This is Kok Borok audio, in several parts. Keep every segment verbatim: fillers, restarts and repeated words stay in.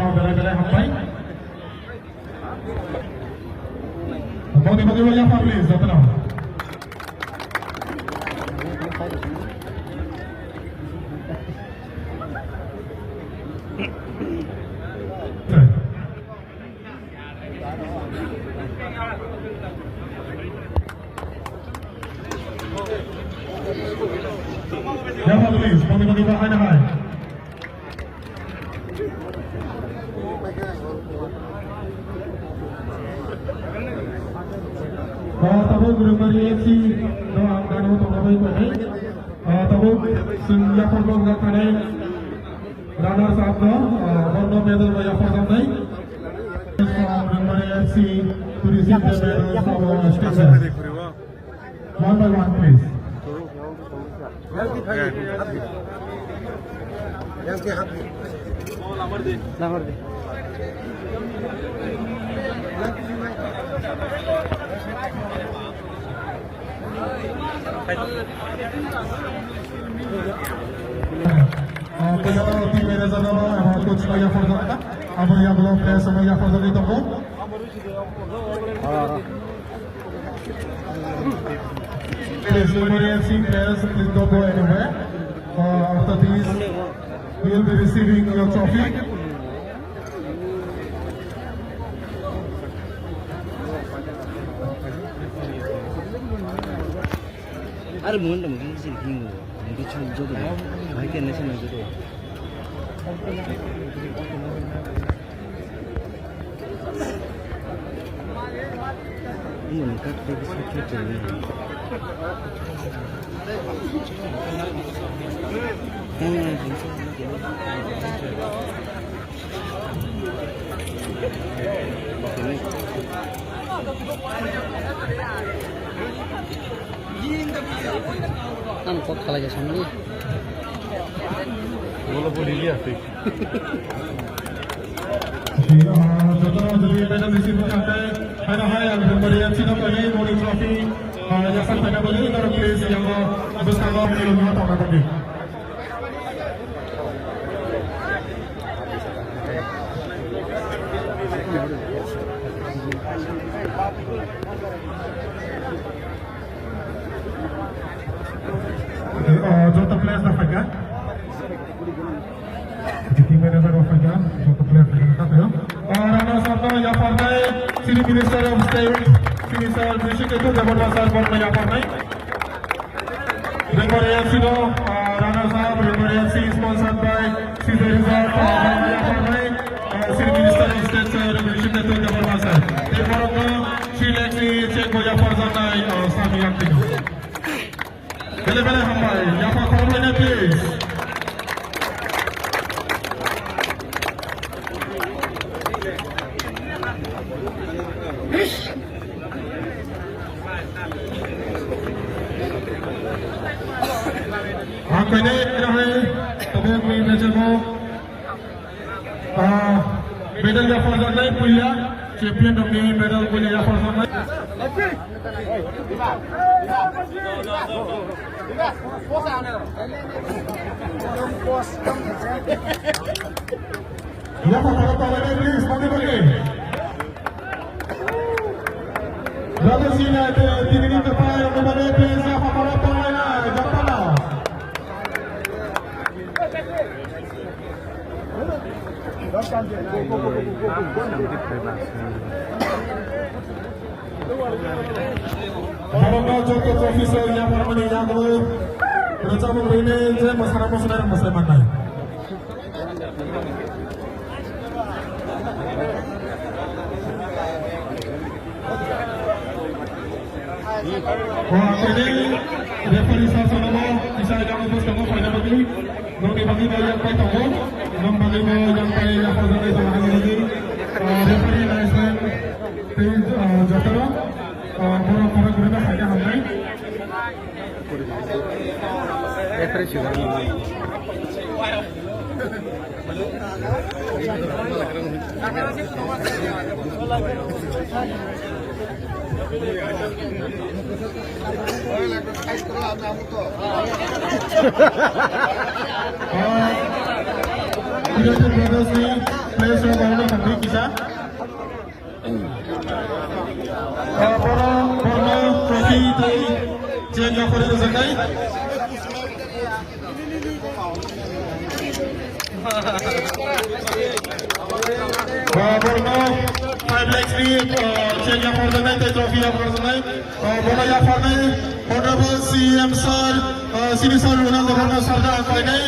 jotono belai belai hambai. Boni bagwi o yapha please, jotono. Yapha please, boni bagwi o haino hai. Ah, tabuk Rwngmari F C no ang gana tongna bai tongnai. Ah, tabuk chwng yaphar bo wngkha khanai runners up no, ah, borno medal bai yaphar jaknai. From Rwngmari F C to receive the medal from our station. One by one, please. Ah, puila team manager no, ah, coach no yaphar jakha. Aboni yagulo fresh wngwi yaphar jagwi tongo. Please, Memory F C players, please don't go anywhere. Uh, after this, you will be receiving your trophy. Are munda mungkin sih kingo, mungkin cuma jodoh, baik kan nasi nasi jodoh. Ang kok khalai ja samani. Wala boli liya, fix. Jotono jodi medal receive khakai, haino hai ang Bumbaria chino kani moni trophy, ah, yasan thaina bali, ino please, yango bwskango milo milo tongna bagwi. Ah, joto players no phaikha. Team manager rok phaikha, joto player phaikha, kha phaio. Ah, runners up no yapharnai, Chief Minister of State, Minister Bishnu Ketu Debbarma sir, bono yapharnai. Bumbaria F C no, ah, runners up, Bumbaria F C sponsored by Caesar Resort, ah, bono yapharnai, ah, Chief Minister of State sir, Bishnu Ketu Debbarma sir. Tei borokno three lakhs ni cheque bo yapharjaknai, ah, Sami Yakti no. Bele bele hambai, yapha khoroknai please. Ang kene rahai, tabuk ni mejabo. Ah, medal yapharjaknai puila, champion rokni medal puila yapharjaknai. Yapharjaknai, please, bagi bagi. Brother Sina, te, tini ni tepai, please, yapharjaknai, yapharjaknai. Borokno joto trophy se yapharmani yago rwchapmung rwini je mwsana muchunai rok mwsai mannai. O, ang tini referee sir sono kisa jang bwskango phaina bagwi, nokni bagwi bo yang pai tongo, nokni bagwi bo yang pai yapharjaknai tongo ani bagwi. O, referee license tei, o, jotono, o, borok khorok gurino phaina hamnai. Referee sir. United Brothers ni players rok borokno hambai kisa. Ah, bono, bono trophy tei cheque yaphari rwjaknai. Ah, borokno five lakhs ni, ah, cheque yapharjaknai tei trophy yapharjaknai. Ah, bono yapharnai Honorable C M sir, ah, Sini sir, Ronald Debbarma sir no ang khlainai.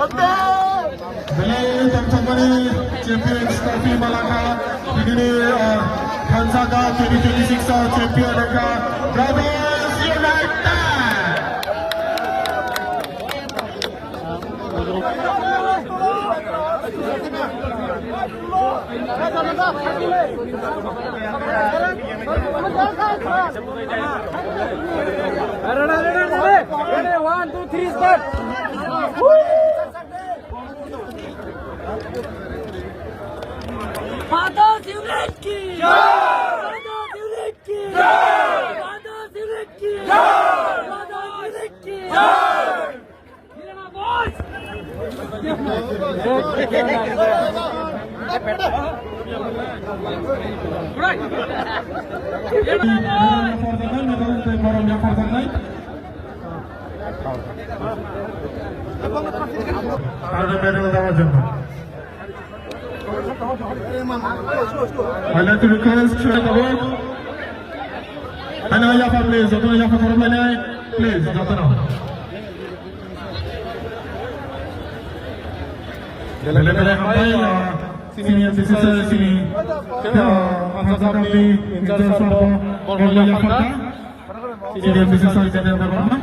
Borokno Belai tongthokmani Champions Trophy malakha, tinini, ah, Thansa Gaon twenty twenty-six o champion wngkha Brothers United. Ready, ready, ready. Ready, one, two, three, start. Father Unit ki! Father Unit ki! Father Unit ki! Father Unit ki! I'd like to request, Shweta Bhog. Ano, yaphar, please, jotono yaphar khorok lainai, please, jotono. Belai belai hambai, ah, senior officer, senior, ah, Hamsa Kamni, in charge sabo, borokno yaphar kha. Senior officer, General Debbarma.